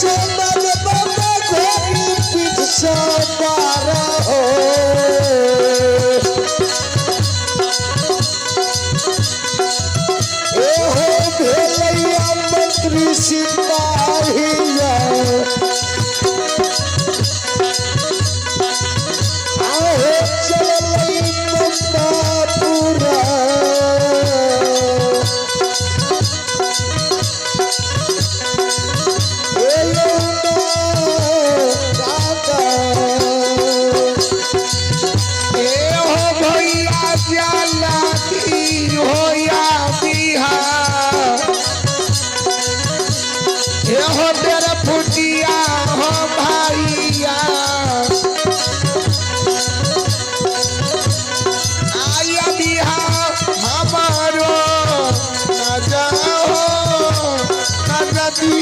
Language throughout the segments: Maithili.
चमन बाबा घोड़ी पीठ सवार हो। ए हो भेलैया मंत्री सिपाहिया, आहो चललै पम्पापुरा। एलौ ना दादा। ए हो भैया जाला की हो या बिहार, ए हो डेर फुटिया हो भैया, आया बिहार हमारो न जाओ न नदी।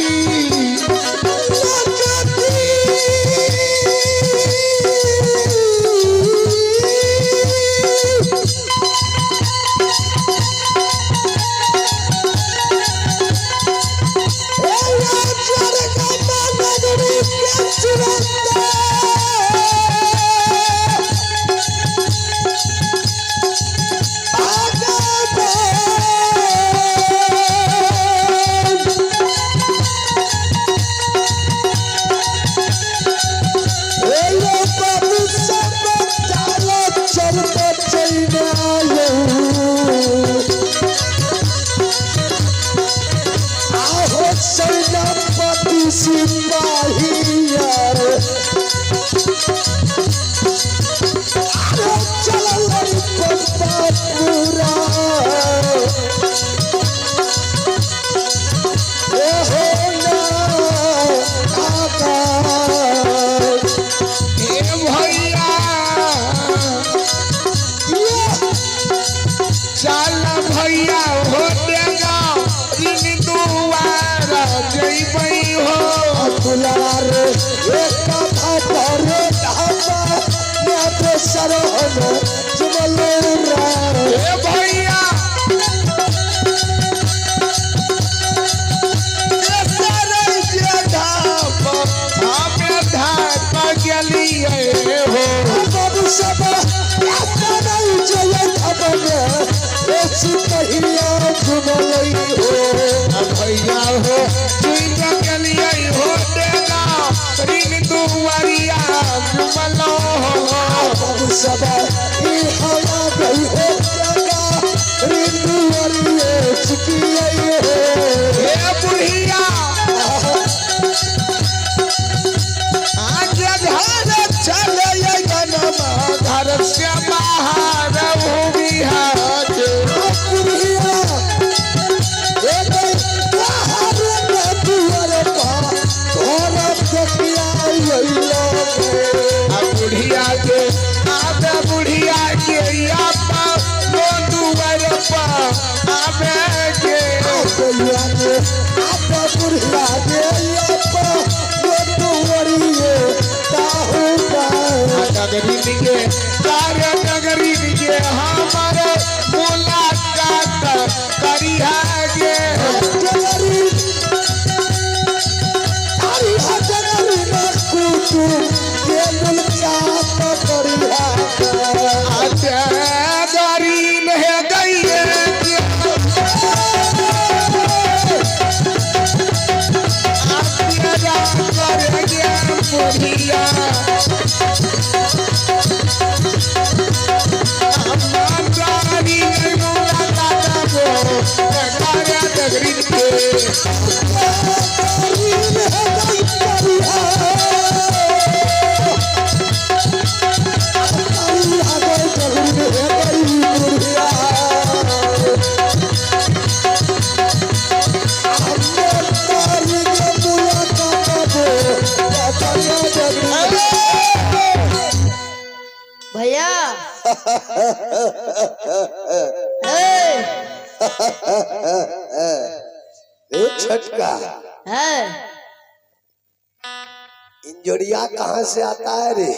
आहो सेनापति सिपाहिया, अरे चललै पम्पापुरा। ए हो ना काका। ए भैया चल भैया हो देगा ऋण दुआर जइबै हो। दुलार एक पर ढाबा में सरहन जुमलरा। ए भैया केसर जे धाप हमे धाप गेलियै हो। बाबू सब नहीं जय धबने ए सिपहिया जुमलई हो। भैया हो चुन गेलियै हो देगा ऋण दुआरिया जुमलो हो। बाबू सब ई हवा गई हो जगा रिंदुअरिए चिकिए हो। हे बुढ़िया आज घर चले गनमा घर से बाहर भूमिहार। बुढ़िया ए गई बाहर में दुआर पर घर देखिया अइलो। आ बुढ़िया के आबे बुढ़िया के आपा नो दुआर पर आबे के। बुढ़िया के आबे बुढ़िया के आपा नो दुआरिए ताहू का। नगरी के चार नगरी के हमार मुलाकात करिहा गे। जगरी अरे जगरी न कुटु के मुलाकात करिहा। गरीन है गई बुढ़िया भैया ए, ए छटका है इंजोरिया कहाँ से आता है रे?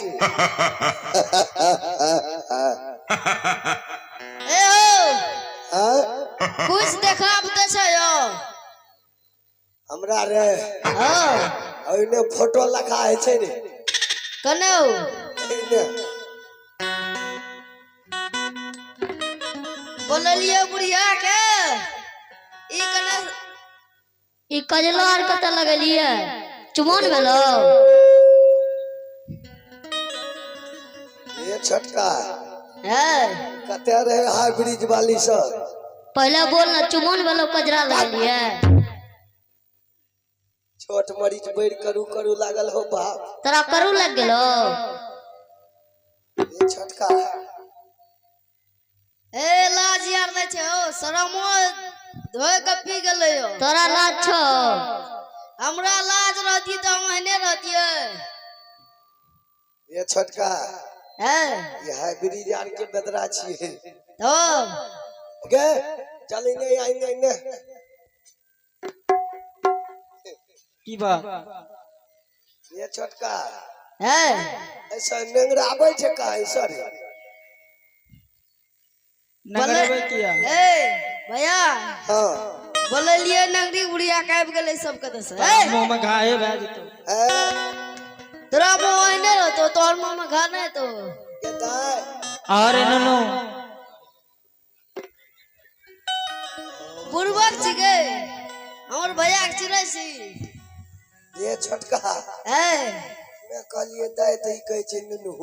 ए हो हाँ? कुछ देखाब तो छै यौ। हमरा रे हाँ। ओइने फोटो लखा होइ छै रे। कने एने। बोललिए बुढ़िया के ई कने ई कजलो आर कतऽ लगेलियै? चुमौन भेलो? ये छोटका। है। कते रहे हाई ब्रिज वाली सब? पहले बोल ना, चुमौन भेलो कजरा लगेलियै? छोट मरीच बढ़ि करू करू लागल हो बाप। तोरा करू लग गेलो? ये छोटका। ए लाज यार नै छै हो, शरमो धोए के पी गेलै हो। तोरा लाज छौ? हमरा लाज रहती तऽ हम एहने रहतियै। ये छोटका। है। ये हाई ब्रिज आर के बेदरा छियै। तब गे चल इने आ इने इने। की बात? ये छोटका। है। ऐसा नेंगरा आबै छै कहाँ ऐसा रे? नगरबै किया? ए भैया। हाँ। बोललिए नगरी बुढ़िया के आबि गेलै सब कतऽ से। ए मुँह में घाहे भए जेतौ। है। तोरा मुँह एहने रहतौ, तोहर मुँह में घा नहि हेतौ। के दाय। अरे नुनू। बुड़बक छी गे, हमर भैया के चिन्है छी? ये छोटका। है। मैं कहलिए दाय तऽ ई कहै छै नुनू।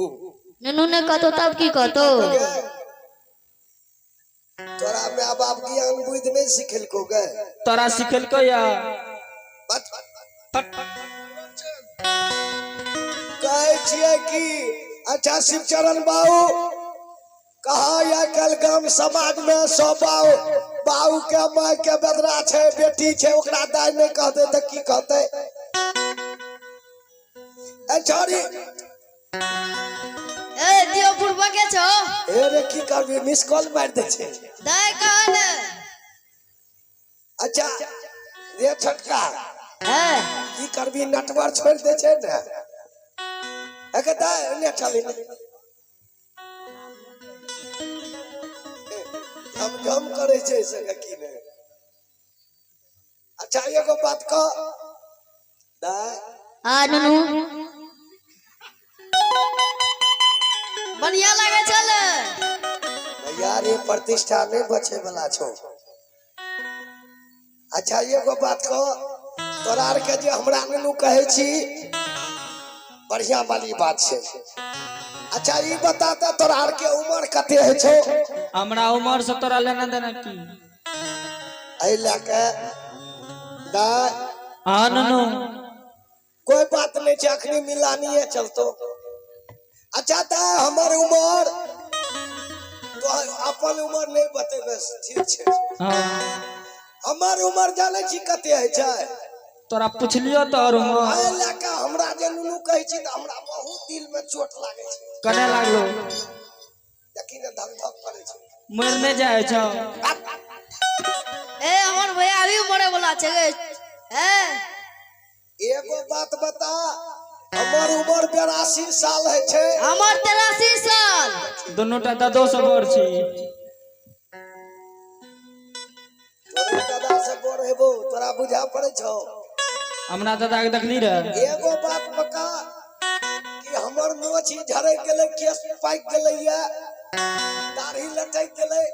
नुनू ने कहतो तब की कहतो? गे, तोरा माय बाप ज्ञान बुद्धि नहि सिखेलको गे? तोरा सिखेलको या? बट कहै छियै कि अच्छा शिवचरण बाबू कहा या कल गाम समाज में सब बाबू बाबू के माय के बदरा छै, बेटी छै, ओकरा दाय नहि कहतै तऽ की कहतै? ए छोरी। ए दियो बुड़बके छौ। ए रे की करबी, मिस कॉल मारि दै छै। दाय कह ने। अच्छा रे छोटका। है। की करबी, नटवर छोड़ि दै छै ने। एके दाय एने चल एने। झम झम करै छै से की ने। अच्छा एगो बात कह दाय। आ नुनू। बढ़िया लागे छल। भैया रे प्रतिष्ठा नहीं बचे वाला छौ। अच्छा एगो बात कह, तोरा आर के जे हमरा नुनू कहै छी बढ़िया वाली बात छै। अच्छा ई बता तऽ तोरा आर के उम्र कते होइ छौ? हमरा उमर से तोरा लेना देना की? एहि लए के दाय। हाँ नुनू। कोई बात नहीं छै, अखनी मिलानी चलतो। अच्छा दाय हमर उम्र तो अपन उम्र नहीं बतेबै, ठीक छै? हाँ। हमर उम्र जानै छी कते होइ छै? तोरा पुछलियो तोहर उमर? एहि लए के हमरा जे नुनू कहै छी तऽ हमरा बहुत दिल में चोट लागै छै। कने लागलो? देखी ने, धक धक करै छै। मर नहि जाइ छौ? ए हमर भैया अभी मरे वाला छै गे। ए एगो बात बता, हमर उम्र 82 साल होइ छै। हमर 83 साल। दुनू टा दादो से बड़ छी। तोरा दादा से बड़ हेबो तोरा बुझा पड़ै छौ? हमरा दादा के देखली रे? एगो बात पका कि हमर मोछ झड़क गेलै, केस पाकि गेलै, या दाढ़ी लटकि गेलै।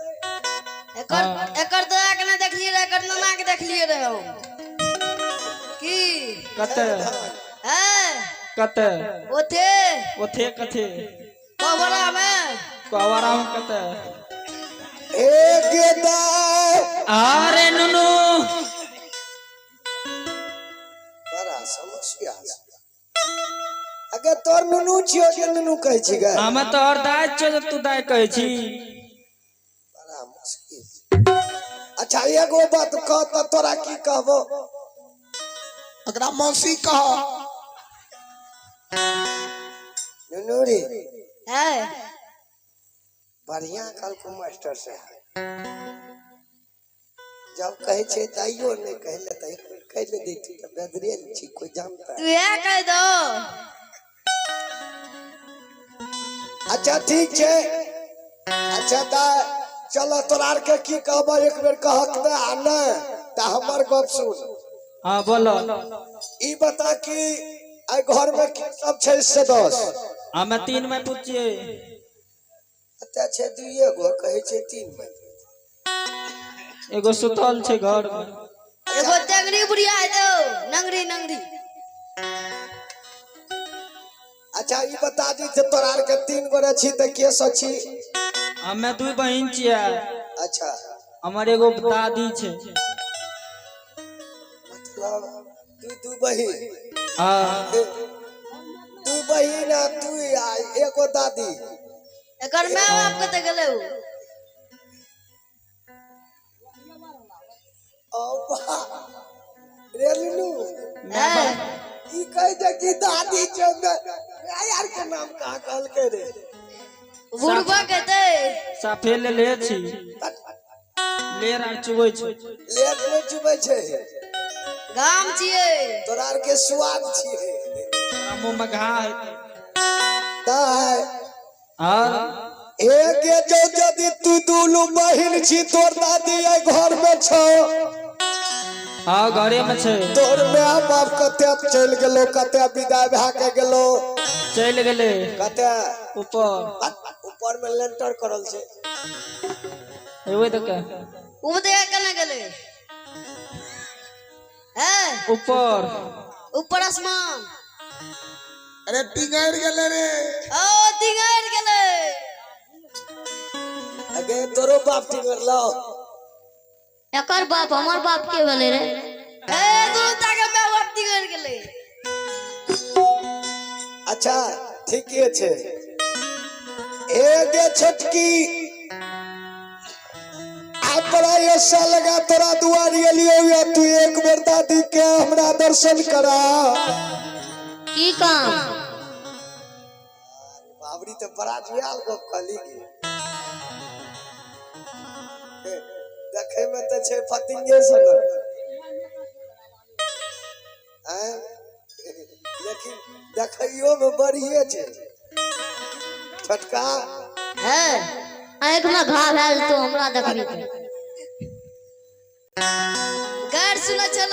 एकर एकर दया के नहि देखलिए रहे, एकर नाना के देखलिए रहे हम की। कते? है। कते? ओथे। ओथे कथे? कबरा में। कवारा में कते? एक दाय। अरे नुनू। बड़ा समस्या छै। अगर तोर नुनू छियो जे नुनू कहै छी गे? हमे तोहर दाय छौ जे तू दाय कहै छी। बड़ा मुश्किल छै। अच्छा एगो बात कह तऽ तोरा की कहबो? एकरा मौसी कह। नुनू रे। है। बढ़िया कहलको मास्टर साहब। जब कहै छै तैयो नहि कहले तऽ एक बेर कहि ले दैती तऽ बेदरे ने छी, कोई जानता तू है? इएह कहि दो। अच्छा ठीक छै। अच्छा तऽ चलो तोरा आरके की कहबो, एक बेर कहक ने आ नहि तऽ हमर गप सुन। हाँ बोलो। ई बता कि आइ घर में की सब छै सदस्य? हमे 3 में पूछिए। एतऽ छै दुइये गो, कहै छै 3 में। एगो सुतल छै घर में। एगो टंगरी बुढ़िया हेतौ, नंगरी नंगरी। अच्छा ई बता दी जे तोरा आर के 3 गोरे छी तऽ के सब छी? हमे 2 बहिन छियै। अच्छा। हमर एगो दादी छै। मतलब तू 2 बहिन? हाँ। 2 बहिन आ तू आ एगो दादी। एकर my बाप कतऽ गेलै उ? रे लुलु, ई कहै छै कि दादी छै, my are के नाम कहाँ कहलकै रे? बुढ़बा कहतै। साफे ले ले छी। लेर आर चुबै छै। लेर नहि चुबै छै। गाम छियै। तोरा आर के स्वाद छियै। तोरा मुँह में घा हेतै। ताय। हाँ। एक जो यदि तू दुनू बहिन छी, तोर दादी एहि घर में छौ। हाँ घरे में छै। तोर my बाप कते चलि गेलो, कते विदा भए के गेलो? चलि गेलै। कते? ऊपर। ऊपर में लेंटर करल छै। एबै तऽ के? उ देख केना गेलै? हैं? ऊपर। ऊपर आसमान। अरे टिंगार गेलै रे। ओ टिंगार गेलै। अगे तोरो बाप टिंगरलो? एकर बाप हमर बाप के भेलै रे? ए दुनू ताके my बाप टिंगार गेलै। अच्छा ठीके छै। ए गे छोटकी, आ बड़ा ऐसा लगा तोरा दुआरी एलियो या तू एक बेर दादी के हमरा दर्शन करा। की काम? बाबरी तो बड़ा जुआल गप कहली गे। देखे में तो छै फतिंगे सन, लेकिन देखैयो में बढ़िए छै। छोटका है आँख में घा भेल तो हमरा देखबी के। गार सुनै छल।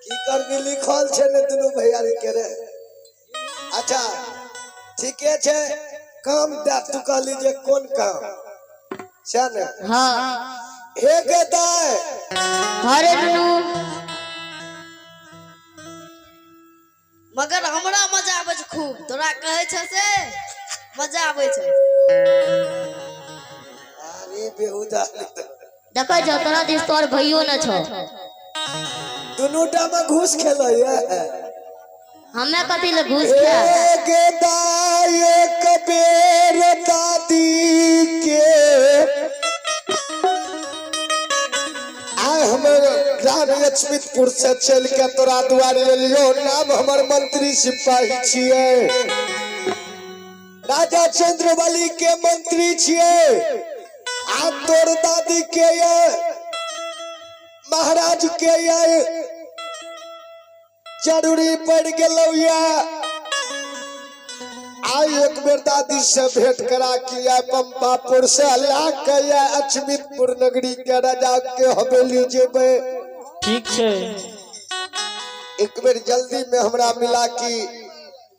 की करबी, लिखल छै ने दुनू भैयारी के रे। अच्छा ठीके छै, काम दे तू कहली जे कोन काम छै ने? हाँ। हे गे दाय। हरे दुनू। मगर हमरा मजा आबै छै खूब, तोरा कहै छै से मजा आबै छै। अरे बेहुदा। देखै छौ तोरा दिस तोर भैयो न छौ। दुनू टा में घूस खेलैया। हमे कथी ले घूस खायब? हे गे दाय, एक बेर दादी के आइ हमर ग्राम लक्ष्मीपुर से चल के तोरा दुआरे एलियो। नाम हमर मंत्री सिपाही छियै, राजा चंद्रबली के मंत्री छियै। आ तोर दादी के ये महाराज के ये जरूरी पड़ गेलौ या। आई एक बेर दादी से भेंट करा किया पंपापुर से ला के या अचमितपुर नगरी के राजा के हवेली जेबे। ठीक छै। एक बेर जल्दी में हमरा मिला की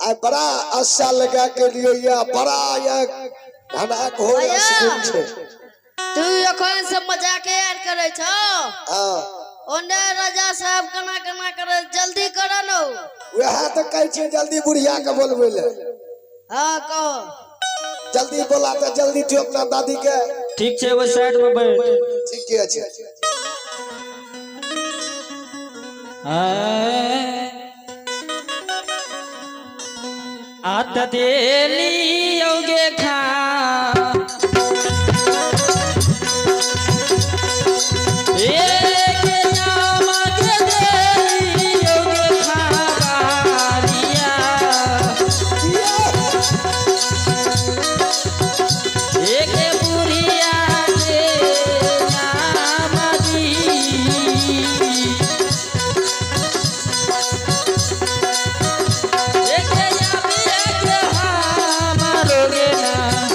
आई बड़ा आशा लगा के लिए या बड़ा या घना घोर भैया। असगुन छै। तू एखन से मजाके यार करै छौ? हाँ। ओने राजा साहब केना केना करे, जल्दी कर न। वएह तो कहै छियै जल्दी बुढ़िया के बोलबै ले। हाँ कहो। जल्दी बोला तो जल्दी तू अपना दादी के। ठीक छै, ओहि साइड में बैठ। ठीके छै। आत देली योगे खा एक नाम के देली योगे खाबारिया। एक बुढ़िया के नाम दी। एक याबी एक हमारो गे नाम।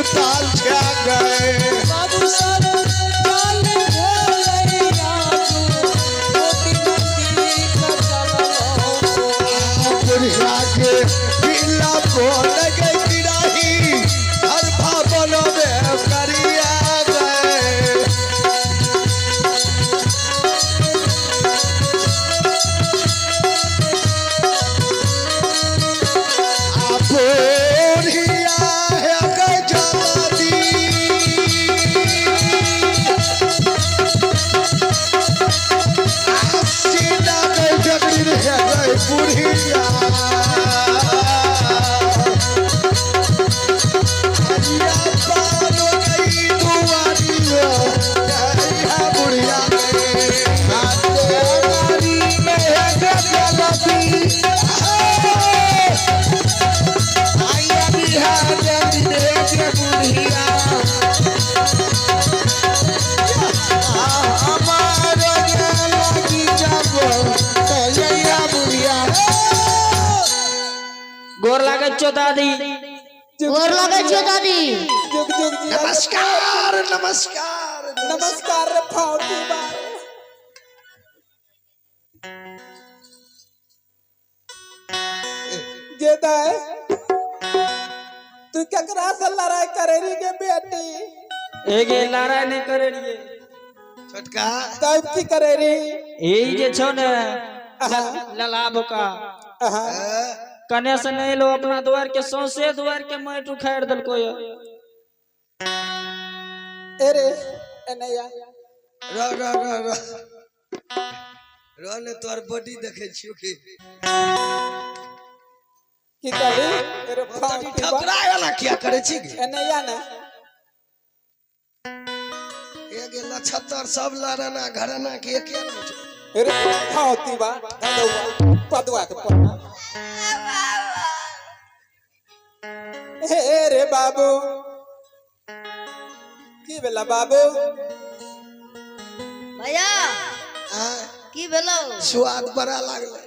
सुतल छै गए। बाबू सर चल भेलै आजू मोती नदी के चललौ। बुढ़िया के पीला बोल गई गिराही हर भावन में करिया गए। आ बुढ़िया है गजलदी सीधा गई जगड़ी रे गई बुढ़िया। हरिया पार गई दुआरिया गई बुढ़िया गई। गाड़ी में है जलती आइया बिहार जल्दी रे बुढ़िया हमार लगी जब तैया बुढ़िया। गोर लागै छौ दादी। गोर लगै छियो दादी। जुग जुग जी। नमस्कार नमस्कार। नमस्कार रे फाउटी बा। जे दाय तू केकरा से लड़ाई करे रही गे बेटी? एगे लड़ाई नहीं करे रहिए। छोटका। तब की करे रही? ई जे छौ ने लला बोका कने से नहीं लो अपना द्वार के सौंसे द्वार के माटि उखाड़ देलको यो। अरे एनैया। र र र र र ने तोर बॉडी देखै छियो की। की कहली अरे फाउटी बा? ठकराय वाला किया करे छी गे? एनैया ने। एगे लछतर सब लड़ना घराना के एके रंग छै। अरे फाउटी बा धदौआ पदुआ के पन्ना। हे रे बाबू की भेला बाबू? भैया। आ, की भेलौ? स्वाद बड़ा लागलै।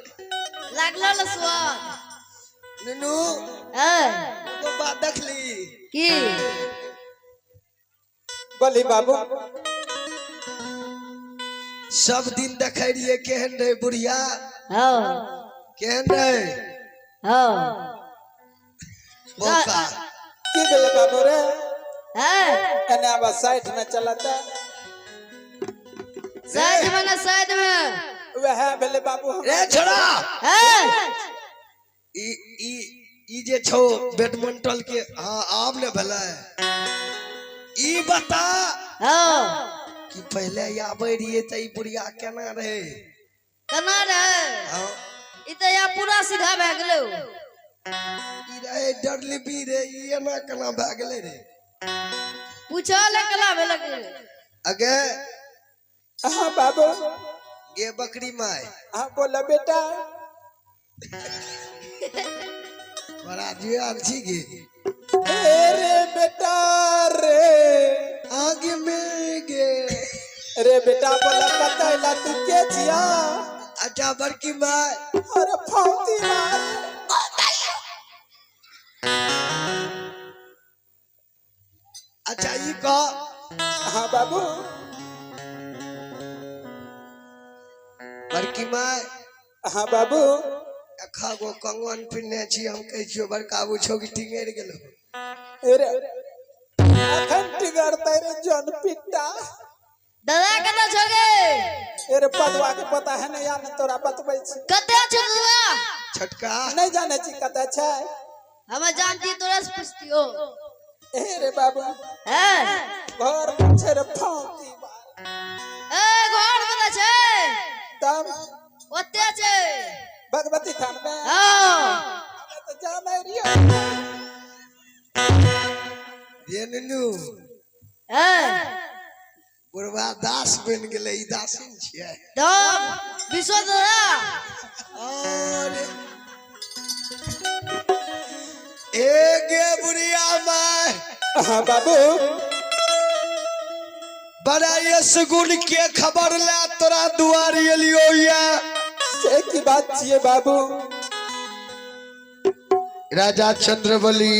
लागलो ने स्वाद? नुनू। ए। एगो बात देखली? की? बोली बाबू। सब दिन देखै रहियै केहन रहे बुढ़िया। हाँ। केहन रहे? हाँ। बोका। की भेला बाबू रे? है। एने आबा साइड में चलता। साइड में ना साइड में। वह भेले बाबू हम। रे छोड़ा। है। ई ई ई जे छौ बैडमिंटन के हाँ आब ने भेलै ई बता हाँ। कि पहले आबै रहियै तऽ ई बुढ़िया केना रहे? केना रहे? हाँ। ई तऽ यहाँ पूरा सीधा भए गेलौ। ई रहे डरलिपी रे ई एना केना भए गेलै रे? पूछल केना भेलक? अगे। हाँ बाबू। गे बकरी माय। हाँ बोला बेटा। बड़ा जुआर छी गे। ए रे बेटा रे। आगे में गे। रे बेटा बोला कतैला तू के छिया? अच्छा बड़की माय। अरे फाउती मार। अच्छा ई कह। हाँ बाबू। बड़की माय। हाँ बाबू। एखा गो कंगन पिन्हने छी हम कहै छियौ बड़का बाबू छौ कि टिंगेर गेलौ। अरे अखन टिगरतै रे जन पिट्टा। दादा कतऽ छौ गे? अरे पदवा के पता है नहीं यार तोरा बतबै छी। कतऽ छौ दादा? छोटका। नहीं जाने छी कतऽ छै। हम जानती तोरा से पूछतियो। ए रे बाबू। है। घर में छै रे फाउती बार। ए घर कतऽ छै? तब ओते छै। भगवती थान में। हाँ। हमे तऽ जानै रहियो। रे नुनू। है। बुढ़वा दास बनि गेलै ई दासिन छियै। तब विश्व दादा। और ए गे बुढ़िया माय। हाँ बाबू। बड़ा यसगुन के खबर ला तोरा दुआरी एलियो या। से की बात छियै बाबू? राजा चंद्रबली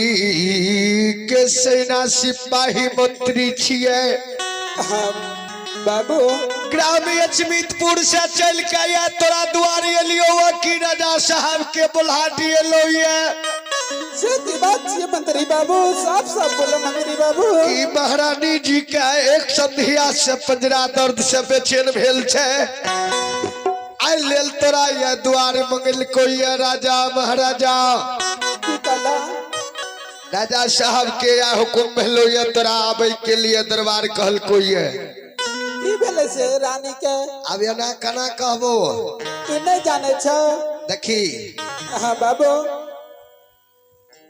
के सेना सिपाही मंत्री छियै। हाँ बाबू। ग्राम अचमितपुर से चल के आया तोरा दुआरे एलियो की राजा साहब के बुला दिएलो ये। से की बात छियै मंत्री बाबू, साफ साफ बोलो मंत्री बाबू। ई महारानी जी के एक संध्या से पंजरा दर्द से बेचैन भेल छै, आइ लेल तोरा ये दुआरे मंगल कोई ये राजा महाराजा। की कहला? राजा साहब के या हुकुम भेलो ये तोरा आबै के लिए दरबार कहल कोई ये। की भेलै से रानी के? अब एना केना कहबो? तू नहीं जाने छ? देखी। हाँ बाबू।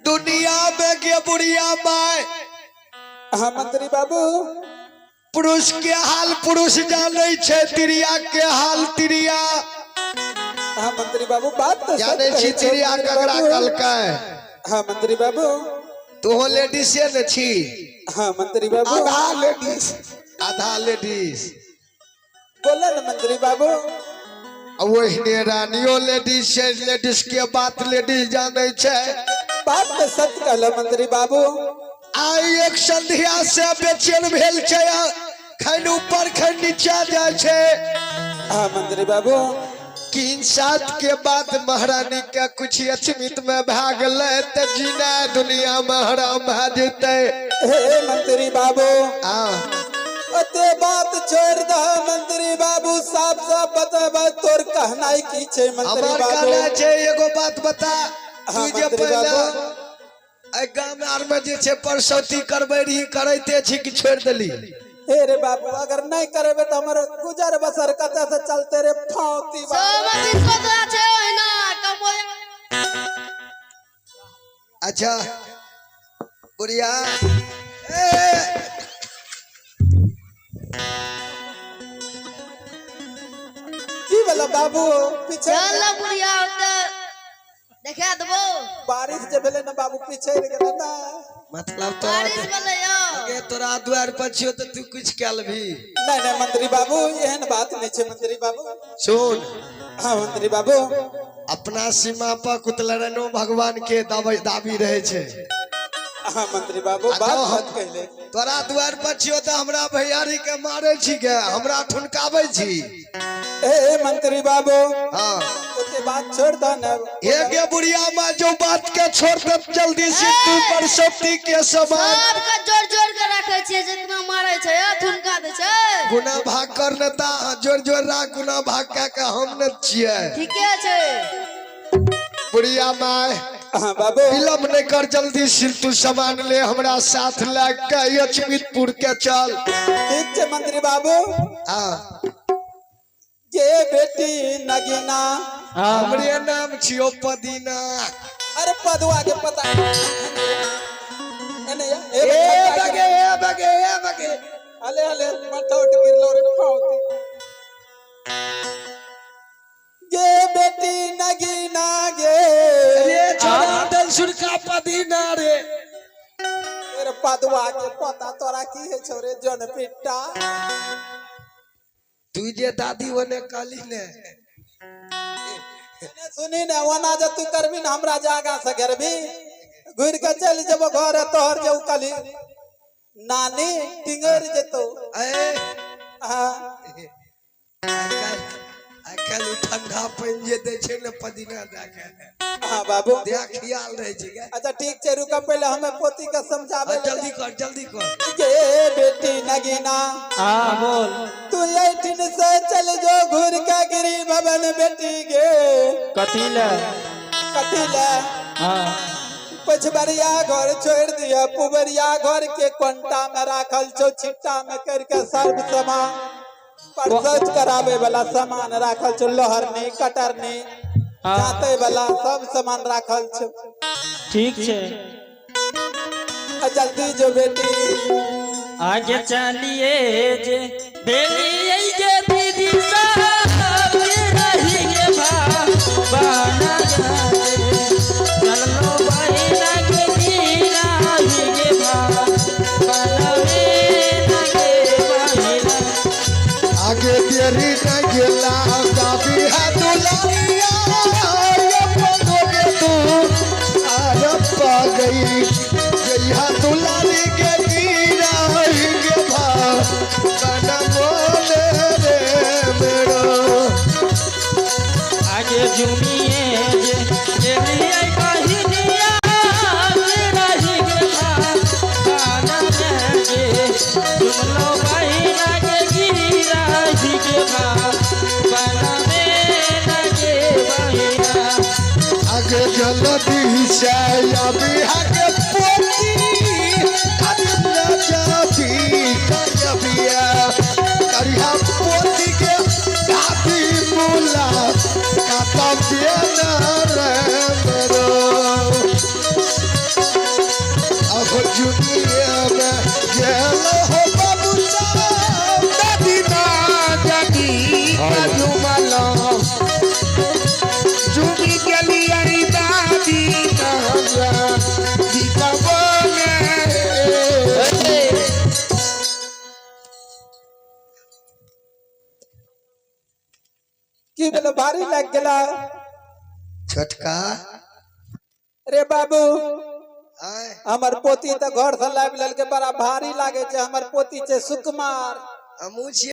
दुनिया में के बुढ़िया माय। हाँ मंत्री बाबू। पुरुष के हाल पुरुष जानै छै, तिरिया के हाल तिरिया। हाँ मंत्री बाबू, बात तो सच जानै छी कहै छौ, तिरिया मंत्री ककरा बाबू। कहलकै? हाँ मंत्री बाबू। तोहो लेडीसे ने छी? हाँ मंत्री बाबू। आधा लेडीज। आधा लेडीज। बोले न मंत्री बाबू। ओहिने रानियो लेडीज छै, लेडीज के बात लेडीज जानै छै। बात तो सच कहल मंत्री बाबू। आइ एक संध्या से बेचैन भेल छै, खैन ऊपर खैन नीचा जाइ छै। हाँ मंत्री बाबू। तीन सात के बाद महारानी के कुछ अचमित में भए गेलै तऽ जीना दुनिया में हराम भए जेतै। हे मंत्री बाबू। आ ओते बात छोड़ दह मंत्री बाबू, साफ साफ बतेबै तोर कहनाइ की छै मंत्री हमर बाबू। कहना छै एगो बात बता। हाँ, तू जे मंत्री पहिले बाबू। एहि गाम आर में जे छै परसौती करबै रही, करैते छी कि छोड़ि देली? हे रे बाबू, अगर नहीं करेबे तऽ हमर गुजर बसर कतऽ से चलते रे फाउती सब बाबू। दिन पता छै ओहिना कमो। अच्छा बुढ़िया ए, की भेलै बाबू पीछे? चल ना बुढ़िया, ओते देखा देबो। बारिश जे भेलै ने बाबू, पीछे गेलै ना। मतलब तोरा बारिश भेलै यौ। अगे तोरा दुआर पर छियो तऽ तू कुछ कयल भी? नहीं नहीं मंत्री बाबू, एहन बात नहीं छै मंत्री बाबू। सुन। हाँ मंत्री बाबू। अपना सीमा पर कुतलरनो भगवान के दाबी दाबी रहे छै। हाँ मंत्री बाबू, आ बात जाओ सच कहले। तोरा दुआर पर छियो तऽ हमरा भैयारी के मारे छी गे, हमरा ठुनकाबै छी? ए मंत्री बाबू। हाँ। ओते बात छोड़ दह ने। हे गे बुढ़िया माँ, जो बात के छोड़ दे जल्दी से तू परसौती के समान। सबके जोड़ जोड़ के राखे छियै, जितना मारे छै थुनका दै छै। गुना भाग कर नेता, जोर जोर राख गुना भाग के के हम ने छियै। ठीके छै। बुढ़िया माय। हाँ बाबू। विलम्ब नहीं कर, जल्दी से तू सामान ले हमरा साथ लए के अचमितपुर के चल। ठीक छै मंत्री बाबू। हाँ। गे बेटी नगीना। हाँ। हमरे नाम छियो पदीना। अरे पदुआ के पता एने या, ए ए बच्चा बगे ए बगे ए बगे। हले हले माथा उठ गिरलो रे फाउती। गे बेटी नगीना गे। रे छोड़ा दल सुरका पदीना रे। रे पदुआ के पता तोरा की है छोरे जन पिट्टा। तू जे दादी ओने कहली ने। सुने सुनी ने, ओना जे तू करबी ने हमरा जागा से करबी, घुर के चल जेबो घर तोहर जे कली नानी टिंगर जेतो। ए। हाँ। आइ काल्हि ठंडा पानि जे दै छै ने पदीना दए के। हाँ बाबू। देह खियाल रहै छै गे। अच्छा ठीक छै, रुक, पहले हमें पोती के समझाबे। हाँ, जल्दी कर जल्दी कर। गे बेटी नगीना। हाँ बोल। तू ऐठिन से चल जो घुर के गिरी भवन बेटी गे। कथी ले? कथी ले? हाँ। पछबरिया घर छोड़ दिया, पुबरिया घर के कोंटा में राखल छौ छिट्टा में करके सर्व सामान, परसौच कराबे वाला सामान राखल छौ, लोहरनी कटरनी हाँ। जाते वाला सब सामान राखल छौ। ठीक छै। आ जल्दी जो बेटी। आगे चलिए जे बेलिए जे दीदी सब के रही गे भा बाना जाए चलो बहिना के दीना ही गे भा बनवे न गे बहिना। आगे तेरी न गेला काफी है दुलारिया ये पदो के तू आर जल्दी से अभी के पोती दादी ना जाती करिया करिया पोती के दादी मुला काता बेना रे मेरो अब जुनिया में गेल हो बाबू साहब दादी ना जानी जुमलो जुमी गेली अरे दादी ना जानी बोले। की भेलो, भारी लाग गेला? छोटका। रे बाबू। आय। हमर पोती तऽ घर से लाबि लेलकै, बड़ा भारी लागे छै। हमर पोती छै सुकुमार। हमहूँ छियै।